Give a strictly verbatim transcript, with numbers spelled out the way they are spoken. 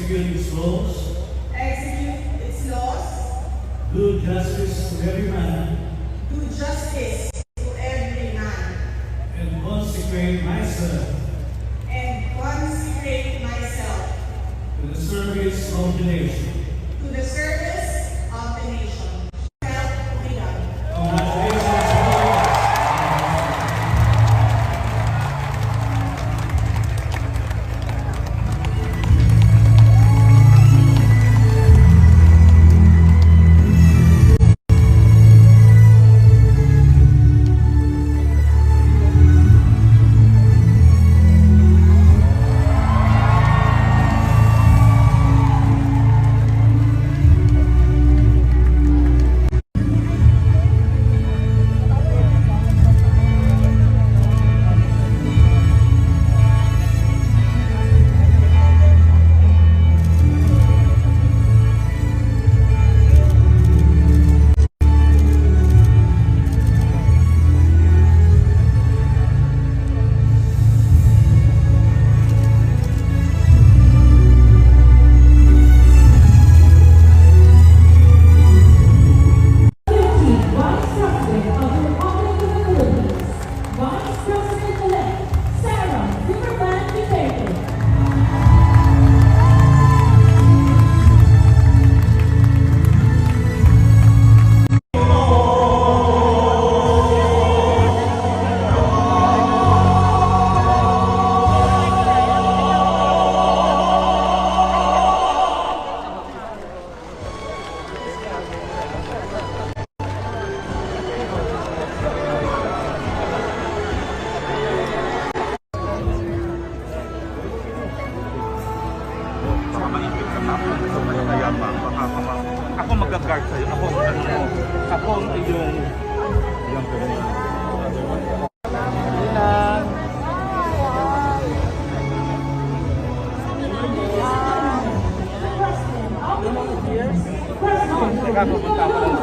Execute its laws. Execute its laws. Do justice to every man. Do justice to every man. And consecrate myself. And consecrate myself. To the service of the nation. To the service of the nation. Congratulations, Lord. Vice President of the Republic of the Philippines, Vice President-elect Sara Zimmerman Duterte. Baka maipit ka na. Baka, baka, ako mag-guard sa'yo. Ako ang ano mo. Ako ang iyong, iyong President of the Philippines. President of the Philippines.